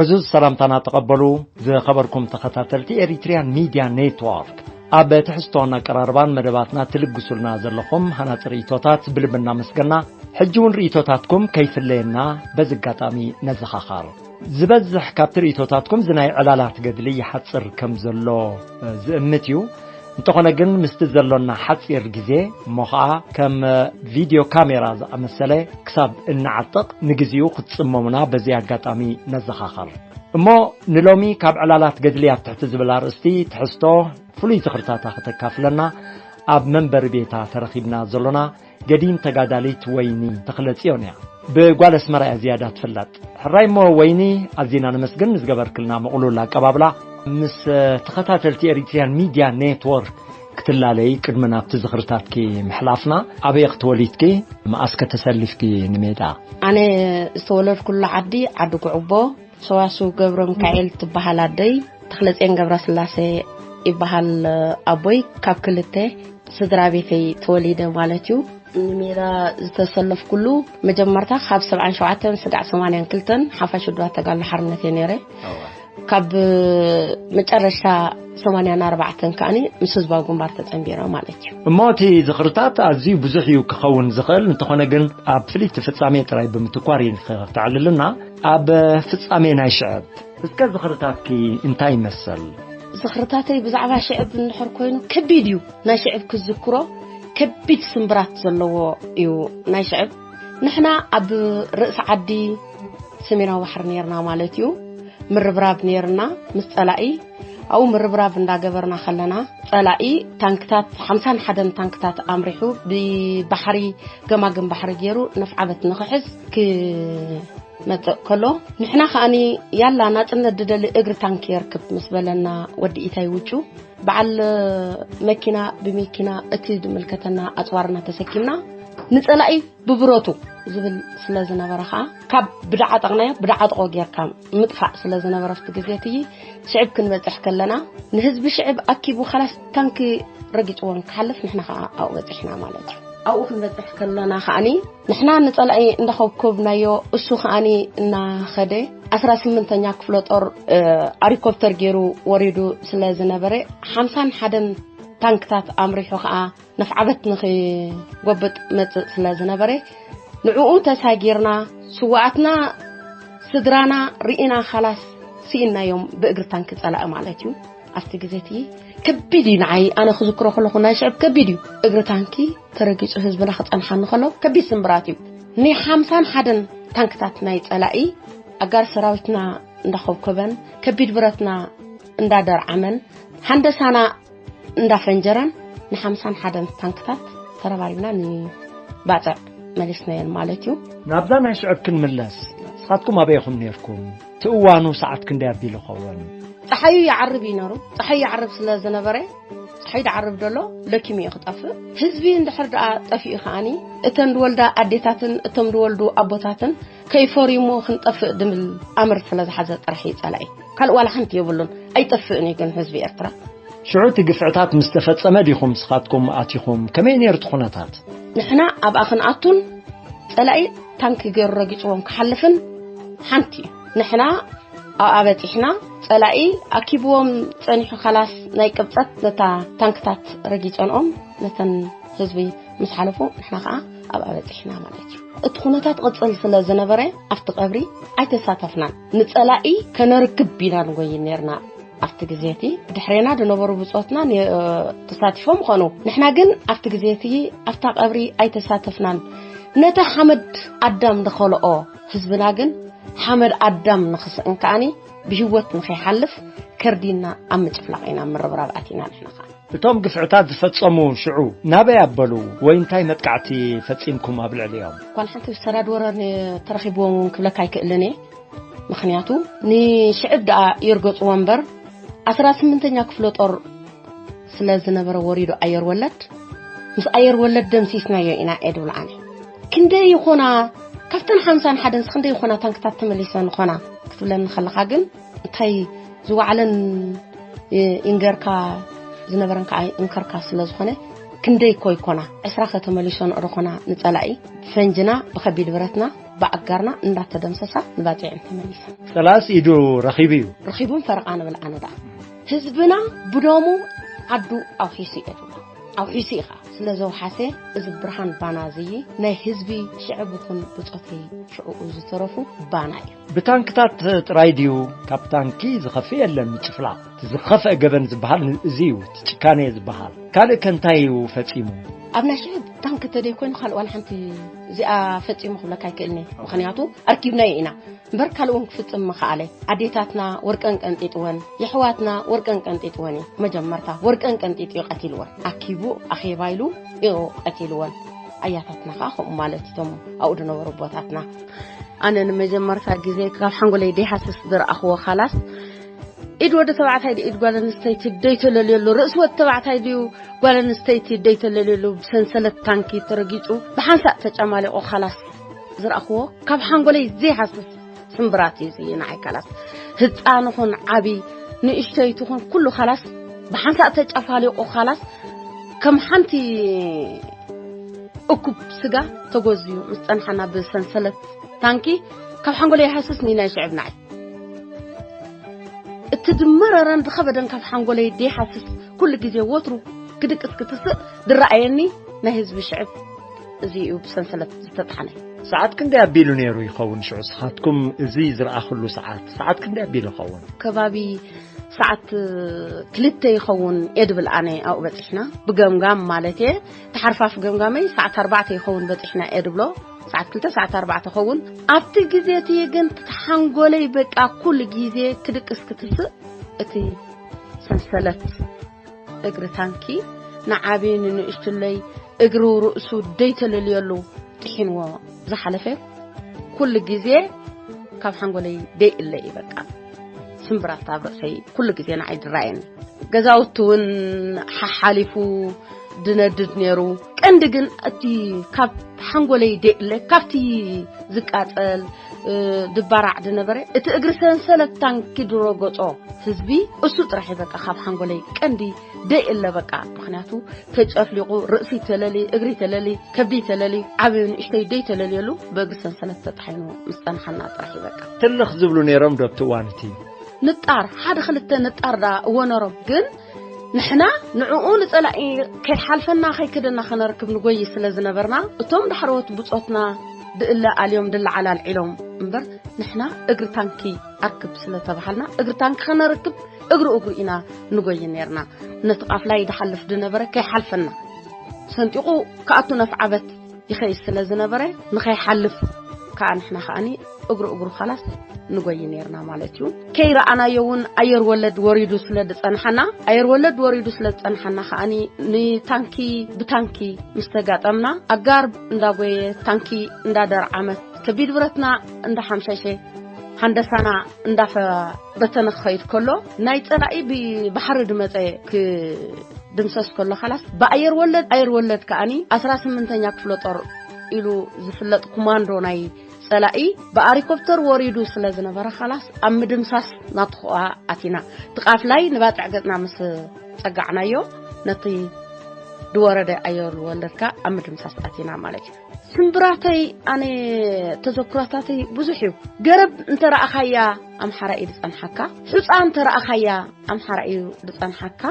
ዕዙዝ ሰላምታና ተቐበሉ። ዝኸበርኩም ተኸታተልቲ ኤሪትሪያን ሚድያ ኔትወርክ፣ ኣብ ትሕዝቶን ኣቀራርባን መደባትና ትልግሱልና ዘለኹም ሃናጺ ርእይቶታት ብልቢ እናመስገና፣ ሕጂ እውን ርእይቶታትኩም ከይፍለየና በዚ ኣጋጣሚ ነዘኻኸር። ዝበዝሕ ካብቲ ርእይቶታትኩም እዚ ናይ ዕላላት ገድሊ ይሓጽር ከም ዘሎ፣ እ፣ ዝእምት እዩ። እንተኾነ ግን ምስቲ ዘሎና ሓጺር ግዜ እሞ ኸኣ ከም ቪድዮ ካሜራ ዝኣመሰለ ክሳብ እንዓጥቕ ንግዜኡ ክትጽመሙና በዚ ኣጋጣሚ ነዘኻኸር። እሞ ንሎሚ ካብ ዕላላት ገድሊ ኣብ ትሕቲ ዝብል ኣርእስቲ ትሕዝቶ ፍሉይ ዝኽርታታ ከተካፍለና ኣብ መንበሪ ቤታ ተረኺብና ዘሎና ገዲም ተጋዳሊት ወይኒ ተኽለጽዮን እያ። ብጓል ኣስመራ እያ ዝያዳ ትፍለጥ። ሕራይ እሞ ወይኒ፣ ኣዚና ነመስግን ንዝገበርክልና ምቕሉል ኣቀባብላ። ምስ ተኸታተልቲ ኤሪትሪያን ሚድያ ኔትወርክ ክትላለይ ቅድሚ ናብቲ ዝኽርታትኪ ምሕላፍና፣ ኣበይ ኢኺ ተወሊድኪ? መኣስ ከ ተሰሊፍኪ ንሜዳ? ኣነ ዝተወለድኩሉ ዓዲ፣ ዓዲ ጉዕቦ፣ ሰዋስው ገብረ ሚካኤል ትበሃል ኣደይ፣ ተኽለጼን ገብረስላሴ ይበሃል ኣቦይ። ካብ ክልተ ስድራ ቤተይ ተወሊደ ማለት እዩ። ንሜዳ ዝተሰለፍኩሉ መጀመርታ ካብ ሰብዓን ሸውዓተን ስጋዕ ሰማንያን ክልተን ሓፋሽ ውድባት ተጋድሎ ሓርነት እየ ነይረ። ካብ መጨረሻ ሰማንያን ኣርባዕተን ከኣኒ ምስ ህዝባዊ ግንባር ተጸንቢረ ማለት እዩ። እሞ እቲ ዝኽርታት ኣዝዩ ብዙሕ እዩ ክኸውን ዝኽእል፣ እንተኾነ ግን ኣብ ፍልይቲ ፍጻሜ ጥራይ ብምትኳር እዩ ክተዕልልና። ኣብ ፍጻሜ ናይ ሽዕብ እስከ ዝኽርታትኪ እንታይ ይመስል? ዝኽርታተይ ብዛዕባ ሽዕብ እንድሕር ኮይኑ ከቢድ እዩ። ናይ ሽዕብ ክዝክሮ ከቢድ ስምብራት ዘለዎ እዩ ናይ ሽዕብ። ንሕና ኣብ ርእሲ ዓዲ ሰሜናዊ ባሕሪ ነይርና ማለት እዩ። ምርብራብ ነይርና ምስ ጸላኢ። ኣብኡ ምርብራብ እንዳገበርና ከለና ጸላኢ ታንክታት፣ ሓምሳን ሓደን ታንክታት ኣምሪሑ ብባሕሪ፣ ገማግም ባሕሪ ገይሩ ነፍዓበት ንኽሕዝ ክመጽእ ከሎ፣ ንሕና ከኣኒ ያላ ናጽነት ድደሊ እግሪ ታንክ የርክብ ምስ በለና ወዲ ኢታይ ውጩ በዓል መኪና ብመኪና እቲ ድምልከተና ኣጽዋርና ተሰኪምና ንጸላኢ ብብረቱ ዝብል ስለ ዝነበረ ኸኣ ካብ ብደዓጠቕናዮ ብደዓጥቖ ጌርካ ምጥፋእ ስለ ዝነበረ ኣብቲ ግዜ እቲ ሽዕብ ክንበጽሕ ከለና ንህዝቢ ሽዕብ ኣኪቡ ካላስ ታንኪ ረጊጽዎን ክሓልፍ ንሕና ኸኣ ኣብኡ በጺሕና ማለት እዩ። ኣብኡ ክንበጽሕ ከለና ከኣኒ ንሕና ንጸላኢ እንዳኸብከብናዮ እሱ ከኣኒ እናኸደ ኣስራ ስምንተኛ ክፍለ ጦር፣ እ፣ ኣሪኮፕተር ገይሩ ወሪዱ ስለ ዝነበረ ሓምሳን ሓደን ታንክታት ኣምሪሑ ኸኣ ነፍዓበት ንኽጎብጥ መጽእ ስለ ዝነበረ ንዕኡ ተሳጊርና ስዋኣትና ስድራና ርኢና ኻላስ ስኢናዮም ብእግሪ ታንኪ ጸላኢ ማለት እዩ። ኣብቲ ግዜ እቲ ከቢድ እዩ ንዓይ፣ ኣነ ክዝክሮ ከለኹ ናይ ሽዕብ ከቢድ እዩ። እግሪ ታንኪ ተረጊጹ ህዝብና ክጸንሓኒ ከሎ ከቢድ ስምብራት እዩ። ናይ ሓምሳን ሓደን ታንክታት ናይ ጸላኢ ኣጋር ሰራዊትና እንዳኸብከበን ከቢድ ብረትና እንዳደርዓመን ሃንደሳና እንዳፈንጀረን ንሓምሳን ሓደን ታንክታት ተረባሪብና ንባጽዕ መሊስናየን ማለት እዩ። ናብዛ ናይ ሽዕብ ክንምለስ፣ ንስኻትኩም ኣበይ ኢኹም ነይርኩም? እቲ እዋኑ ሰዓት ክንደይ ኣቢሉ ይኸውን? ጸሓዩ ይዓርብ እዩ ነሩ። ጸሓዩ ይዓርብ ስለ ዝነበረ፣ ጸሓዩ ድዓርብ ደሎ ለኪሙ እዩ ክጠፍእ። ህዝቢ እንድሕር ደኣ ጠፊኡ ከኣኒ፣ እተን ድወልዳ ኣዴታትን እቶም ድወልዱ ኣቦታትን ከይፈርዩሞ ክንጠፍእ ድብል ኣምር ስለ ዝሓዘ ጥራሕ እዩ ጸላኢ። ካልእ ዋላ ሓንቲ የብሉን። ኣይጠፍእን እዩ ግን ህዝቢ ኤርትራ። ሽዑ እቲ ግፍዕታት ምስ ተፈጸመ ዲኹም ንስኻትኩም ኣቲኹም? ከመይ ነይሩ እቲ ኩነታት? ንሕና ኣብኣ ክንኣቱን ጸላኢ ታንኪ ገይሩ ረጊጽዎም ክሓልፍን ሓንቲ እዩ። ንሕና ኣብኣ በጺሕና፣ ጸላኢ ኣኪብዎም ጸኒሑ፣ ካላስ ናይ ቅብጸት ነታ ታንክታት ረጊጸንኦም ነተን ህዝቢ ምስ ሓለፉ ንሕና ከኣ ኣብኣ በጺሕና ማለት እዩ። እቲ ኩነታት ቅጽል ስለ ዝነበረ ኣብቲ ቀብሪ ኣይተሳተፍናን። ንጸላኢ ከነርክብ ኢና ንጎይን ነርና። ኣብቲ ግዜ እቲ ብድሕሬና ዝነበሩ ብጾትና ነ-፣ ተሳቲፎም ኾኑ። ንሕና ግን ኣብቲ ግዜ እቲ ኣብታ ቀብሪ ኣይተሳተፍናን። ነቲ ሓመድ ኣዳም ንኸልኦ ህዝብና ግን ሓመድ ኣዳም ንኽስእን ከኣኒ ብህይወት ንኸይሓልፍ ከርዲና ኣብ ምጭፍላቕ ኢና ምርብራብ ኣቲና ንሕና ኸኣ። እቶም ግፍዕታት ዝፈጸሙ ሽዑ ናበይ ኣበሉ ወይ እንታይ መጥቃዕቲ ፈጺምኩም ኣብ ልዕሊኦም? ኳን ሓንቲ ሰራድ ወረ ን-፣ ተረኺብዎም እውን ክብለካ ኣይክእልን እየ። ምኽንያቱ ንሽዕብ ደኣ ይርገጽዎ እምበር፣ ዓሰርተ ስምንተኛ ክፍለ ጦር ስለ ዝነበረ ወሪዱ ኣየር ወለድ፣ ምስ ኣየር ወለድ ደምሲስናዮ ኢና እየ ድብል ኣነ። ክንደይ ይኾና፣ ካብተን ሓምሳን ሓደንስ ክንደይ ይኾና ታንክታት ተመሊሰን ይኾና ክትብለኒ ከለኻ ግን፣ እንታይ ዝወዓለን ይ-፣ ይንገርካ፣ ዝነበረን ከኣ ይንከርካ ስለ ዝኾነ፣ ክንደይ ኮ ይኮና ዕስራ ከተመሊሶ ንዕሮ ኮና ንጸላኢ ፈንጅና ብኸቢድ ብረትና ብኣጋርና እንዳተደምሰሳ ንባጽዕን ተመሊሰን። ጸላእስ ኢዱ ረኺቡ እዩ። ረኺቡን ፈረቓ ንብል ኣነ ደኣ ህዝብና ብደሙ ዓዱ ኣውሒሱ እየ ዝብሎ። ኣውሒሱ ኢኻ ስለ ዘውሓሰ እዚ ብርሃን ባና ዝይ ናይ ህዝቢ ሽዕብ ይኹን ብጾተይ ሽዕኡ ዝተረፉ ባና እዩ። ብታንክታት ጥራይ ድዩ? ካብ ታንኪ ዝኸፍእ የለን። ምጭፍላቕ እቲ ዝኸፍአ ገበን ዝበሃል እዚ እዩ። እቲ ጭካኔ ዝበሃል ካልእ ከ እንታይ እዩ ፈጺሙ? ኣብ ናይ ሽዕብ ታንኪ ተደይ ኮይኑ ካልእ ዋላ ሓንቲ እዚኣ ፈጺሙ ክብለካ ኣይክእልኒ። ምኽንያቱ ኣርኪብናዮ ኢና እምበር ካልእ እውን ክፍጽም ምኸኣለ። ኣዴታትና ወርቀን ቀንጢጥወን፣ የሕዋትና ወርቀን ቀንጢጥወን እዩ። መጀመርታ ወርቀን ቀንጢጡ እዩ ቀቲልወን። ኣኪቡ ኣኼባ ኢሉ እዩ ቀቲልወን። ኣያታትና ከዓ ከምኡ ማለት እቶም ኣብኡ ዝነበሩ ኣቦታትና። ኣነ ንመጀመርታ ግዜ ካብ ሓንጎለይ ደይሃስስ ዝረኣኽዎ ካላስ ኢድ ወዲ ተባዕታይ ድዩ ኢድ ጓል ኣንስተይቲ ደይተለልየሉ፣ ርእሲ ወዲ ተባዕታይ ድዩ ጓል ኣንስተይቲ ደይተለልየሉ፣ ብሰንሰለት ታንኪ ተረጊጹ ብሓንሳእ ተጨማሊቑ ካላስ ዝረኣኽዎ ካብ ሓንጎለይ ዘይሃስስ ስምብራት እዩ ዝይ ንዓይ ካላስ። ህፃን ኹን ዓቢ ንእሽተይቲ ኹን ኩሉ ካላስ ብሓንሳእ ተጨፋሊቑ ካላስ ከም ሓንቲ እኩብ ስጋ ተጎዝዩ ምስ ጸንሓና ብሰንሰለት ታንኪ ካብ ሓንጎለይ ይሃስስ ንናይ ሽዕብ ንዓይ። እቲ ድመረረን ዝኸበደን ካብ ሓንጎለይ ደይሃስስ ኩሉ ግዜ ወትሩ ክድቅስ ክትስእ ድረኣየኒ ናይ ህዝቢ ሽዕብ እዚ እዩ ብሰንሰለት ዝተጥሓነ። ሰዓት ክንደይ ኣቢሉ ነይሩ ይኸውን? ሽዑ ስኻትኩም እዚ ዝረኣኽሉ ሰዓት ሰዓት ክንደይ ኣቢሉ ይኸውን? ከባቢ ሰዓት ክልተ ይኸውን እየ ድብል ኣነ ኣብኡ በፂሕና ብገምጋም ማለት እየ። ተሓርፋፍ ገምጋመይ ሰዓት ኣርባዕተ ይኸውን በፂሕና እየ ድብሎ። ሰዓት ክልተ ሰዓት ኣርባዕተ ኸውን። ኣብቲ ግዜ እቲ ግን ሓንጎለይ በቃ ኩሉ ግዜ ክድቅስ ክትስእ እቲ ሰንሰለት እግሪ ታንኪ ንዓቢ ንንእሽትለይ እግሪ ርእሱ ደይተለልየሉ ጥሒንዎ ዝሓለፈ ኩሉ ግዜ ካብ ሓንጎለይ ደይእለ እዩ በቃ። ስምብራት ኣብ ርእሰይ ኩሉ ግዜ ንዓይ ድራየኒ። ገዛውቲ እውን ሓሓሊፉ ድነድድ ነይሩ። ቀንዲ ግን እቲ ካብ ሓንጎለይ ደይእለ ካብቲ ዝቃጸል ድባራዕ ድነበረ እቲ እግሪ ሰንሰለት ታንኪ ድረገጾ ህዝቢ እሱ ጥራሕ እዩ በቃ ካብ ሓንጎለይ ቀንዲ ደይእለ በቃ። ምኽንያቱ ተጨፍሊቑ ርእሲ ተለሊ እግሪ ተለሊ ከብዲ ተለሊ ዓብዩ ንእሽተይ ደይተለልየሉ ብእግሪ ሰንሰለት ተጣሒኑ ምስ ጸንሓና ጥራሕ እዩ በቃ። ትልኽ ዝብሉ ነይሮም ዶ ኣብቲ እዋን እቲ? ንጣር ሓደ ክልተ ንጣር ዳ እወ ነሮም ግን ንሕና ንዕኡ ንጸላኢ ከይሓልፈና ከይክደና ከነርክብ ንጎይ ስለ ዝነበርና እቶም ዳሕረዎት ብጾትና ድእለ ኣልዮም ድለዓል ኣልዒሎም እምበር ንሕና እግሪ ታንኪ ኣርክብ ስለ ተባሃልና እግሪ ታንኪ ከነርክብ እግሪ እግሩ ኢና ንጎይ ነርና። ነቲ ቃፍላይ ድሓልፍ ድነበረ ከይሓልፈና ሰንጢቑ ክኣቱ ነፍዓበት ይኸይድ ስለ ዝነበረ ንኸይሓልፍ ከዓ ንሕና ከዓኒ እግሩ እግሩ ኻላስ ንጎይ ነርና ማለት እዩ። ከይረኣናዮ እውን ኣየር ወለድ ወሪዱ ስለ ዝጸንሓና ኣየር ወለድ ወሪዱ ስለ ዝጸንሓና ከዓኒ ንታንኪ ብታንኪ ምስ ተጋጠምና ኣጋር እንዳጎየ ታንኪ እንዳደርዓመት ከቢድ ብረትና እንዳሓምሸሸ ሃንደሳና እንዳፈበተነ ክኸይድ ከሎ ናይ ጸላኢ ብባሕሪ ድመጸ ክድምሰስ ከሎ ኻላስ ብኣየር ወለድ ኣየር ወለድ ከዓኒ ኣስራ ስምንተኛ ክፍለ ጦር ኢሉ ዝፍለጥ ኮማንዶ ናይ ጸላኢ ብኣሪኮፕተር ወሪዱ ስለ ዝነበረ ኻላስ ኣብ ምድምሳስ ናትኹኣ ኣቲና። እቲ ቃፍላይ ንባጽዕ ገጽና ምስ ጸጋዕናዮ ነቲ ድወረደ ኣየር ወለድካ ኣብ ምድምሳስ ኣቲና ማለት እዩ። ስምብራተይ ኣነ ተዘክሮታተይ ብዙሕ እዩ። ገረብ እንተ ረኣኻያ ኣምሓራ እዩ ዝጸንሓካ። ሑጻ እንተ ረኣኻያ ኣምሓራ እዩ ዝጸንሓካ።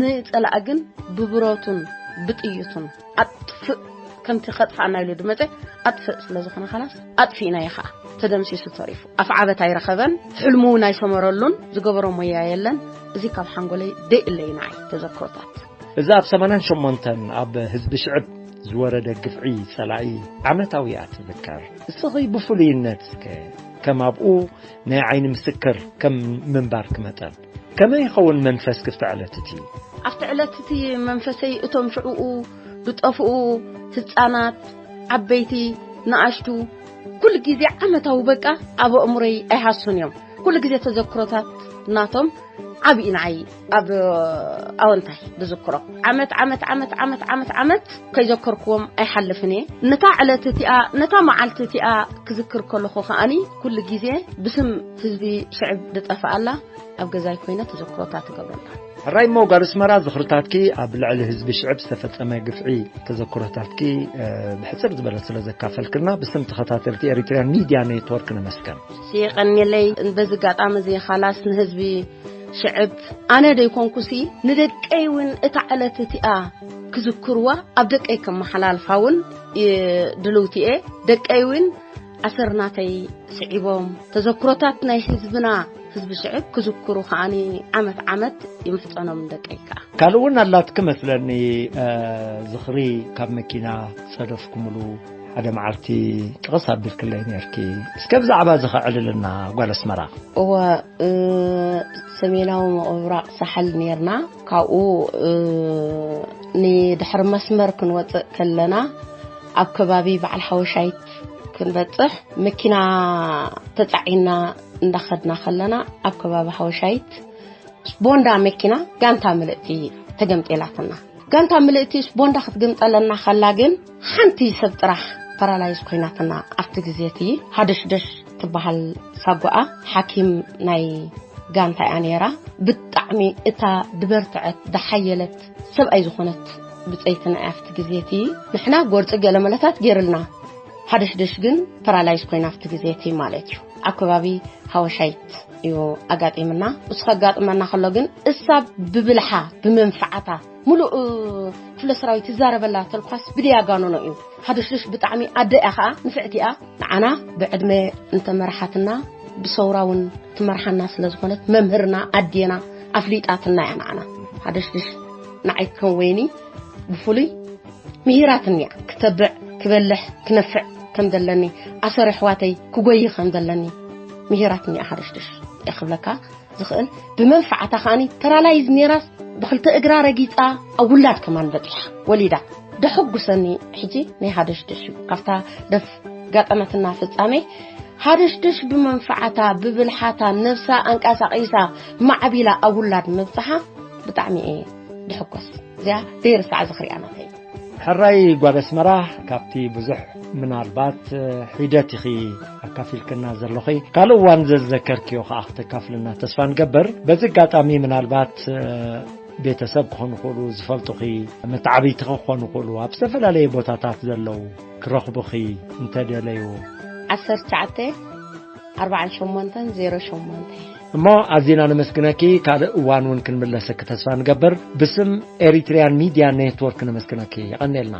ንጸላእ ግን ብብረቱን ብጥይቱን ኣጥፍእ ከምቲ ከጥፋእና ኢሉ ድመጸ ኣጥፍእ ስለ ዝኾነ ኻላስ ኣጥፊእናዮ ኸኣ ተደምሲሱ ተሪፉ ኣፍዓበት ኣይረኸበን። ሕልሙ እውን ኣይሰመረሉን። ዝገበሮ ሞያ የለን። እዚ ካብ ሓንጎለይ ደይእለይ ንዓይ ተዘክሮታት። እዛ ኣብ ሰማንያን ሸሞንተን ኣብ ህዝቢ ሽዕብ ዝወረደ ግፍዒ ጸላኢ ዓመታዊ እያ ትዝከር። እስኺ ብፍሉይነት እስከ ከም ኣብኡ ናይ ዓይኒ ምስክር ከም ምንባርኪ መጠን ከመይ ይኸውን መንፈስኪ ኣብቲ ዕለት እቲ? ኣብቲ ዕለት እቲ መንፈሰይ እቶም ሽዕኡ ዝጠፍኡ ህጻናት፣ ዓበይቲ፣ ንኣሽቱ ኩሉ ግዜ ዓመታዊ በቃ ኣብ ኣእምሮይ ኣይሃሱን እዮም። ኩሉ ግዜ ተዘክሮታት ናቶም ዓብዪ ንዓይ ኣብ ኣወንታይ ዝዝክሮ። ዓመት ዓመት ዓመት ዓመት ዓመት ዓመት ከይዘከርክዎም ኣይሓልፍን እየ። ነታ ዕለት እቲኣ፣ ነታ መዓልቲ እቲኣ ክዝክር ከለኹ ከኣኒ ኩሉ ግዜ ብስም ህዝቢ ሽዕብ ዝጠፍኣላ ኣብ ገዛይ ኮይነ ተዘክሮታት ትገብረላ። ሕራይ እሞ ጓል ኣስመራ፣ ዝኽርታትኪ ኣብ ልዕሊ ህዝቢ ሽዕብ ዝተፈጸመ ግፍዒ ተዘክሮታትኪ ብሕጽር ዝበለ ስለ ዘካፈልክልና ብስም ተኸታተልቲ ኤሪትርያን ሚድያ ኔትወርክ ነመስገን። የቐንየለይ። በዚ ኣጋጣሚ እዚ ኻላስ ንህዝቢ ሽዕብ ኣነ ደይኮንኩሲ ንደቀይ እውን እታ ዕለት እቲኣ ክዝክርዋ ኣብ ደቀይ ከመሓላልፋ እውን ድልውቲ እየ። ደቀይ እውን ኣሰር ናተይ ስዒቦም ተዘክሮታት ናይ ህዝብና ህዝቢ ሽዕብ ክዝክሩ ከኣኒ ዓመት ዓመት ይምሕጸኖም ንደቀይ ከኣ። ካልእ እውን ኣላትኪ መስለኒ፣ ዝኽሪ ካብ መኪና ጸደፍኩምሉ ሓደ መዓልቲ ጥቕስ ኣቢልክለይ ነርኪ። እስከ ብዛዕባ እዚ ከዕልልና ጓል ኣስመራ። እወ፣ ሰሜናዊ ምቕብራቕ ሳሕል ነርና። ካብኡ ንድሕሪ መስመር ክንወጽእ ከለና ኣብ ከባቢ በዓል ሓወሻይት ክንበጽሕ መኪና ተጻዒና እንዳኸድና ከለና ኣብ ከባቢ ሓወሻይት ቦንዳ መኪና ጋንታ ምልእቲ ተገምጢላትና። ጋንታ ምልእቲ ቦንዳ ክትግምጠለና ከላ ግን ሓንቲ ሰብ ጥራሕ ፓራላይዝ ኮይናትና ኣብቲ ግዜ እቲ ሃደሽደሽ ትበሃል ሳጓኣ ሓኪም ናይ ጋንታ እያ ነይራ። ብጣዕሚ እታ ድበርትዐት፣ ድሓየለት፣ ሰብኣይ ዝኾነት ብጸይትና እያ ኣብቲ ግዜ እቲ። ንሕና ጎርጺ ገለ መለታት ገይርልና፣ ሃደሽደሽ ግን ፓራላይዝ ኮይና ኣብቲ ግዜ እቲ ማለት እዩ። ኣብ ከባቢ ሃወሻይት እዩ ኣጋጢምና። እሱ ከጋጥመና ከሎ ግን እሳ ብብልሓ፣ ብመንፍዓታ፣ ሙሉእ ክፍለ ሰራዊት ይዛረበላ ተልኳስ ብድያጋኖኖ እዩ። ሃደሽደሽ ብጣዕሚ ኣደ እያ ኸኣ፣ ንፍዕቲ እያ። ንዓና ብዕድመ እንተመርሓትና፣ ብሰውራ እውን ትመርሓና ስለ ዝኾነት፣ መምህርና፣ ኣዴና ኣፍሊጣትና እያ ንዓና። ሃደሽደሽ ንዓይ ከም ወይኒ ብፍሉይ ምሂራትኒ እያ። ክተብዕ፣ ክበልሕ፣ ክነፍዕ ከም ዘለኒ፣ ኣሰር ኣሕዋተይ ክጎይ ከም ዘለኒ ምሂራትኒ እያ ሃደሽደሽ። እየ ክብለካ ዝኽእል። ብመንፍዓታ ከኣኒ ፓራላይዝ ነይራስ ብኽልተ እግራ ረጊጻ ኣብ ውላድ ከማን በጺሓ ወሊዳ። ደሐጉሰኒ ሕጂ ናይ ሃደሽደሽ እዩ። ካብታ ደፍ ጋጠመትና ፍጻሜ፣ ሃደሽደሽ ብመንፍዓታ፣ ብብልሓታ፣ ነብሳ ኣንቀሳቒሳ፣ ማዕቢላ ኣብ ውላድ ምብጽሓ ብጣዕሚ እየ ድሕጎስ። እዚኣ ዘይርሳዕ ዝኽሪ እያ ናተይ። ሕራይ ጓል ኣስመራ፣ ካብቲ ብዙሕ ምናልባት ሒደት ኢኺ ኣካፊልክና ዘለኺ፣ ካልእ እዋን ዘዝዘከርክዮ ከኣ ክተካፍልና ተስፋ ንገብር። በዚ ኣጋጣሚ ምናልባት ቤተሰብ ክኾኑ ይኽእሉ፣ ዝፈልጡኺ መተዓብይትኺ ክኾኑ ይኽእሉ፣ ኣብ ዝተፈላለየ ቦታታት ዘለዉ ክረኽቡኺ እንተደለዩ። ዓሰርተ ትሽዓተ ኣርባዓን ሸሞንተን ዜሮ ሸሞንተ። እሞ ኣዚና ነመስግነኪ። ካልእ እዋን እውን ክንምለሰኪ ተስፋ ንገብር። ብስም ኤሪትሪያን ሚድያ ኔትወርክ ነመስግነኪ። የቐንየልና።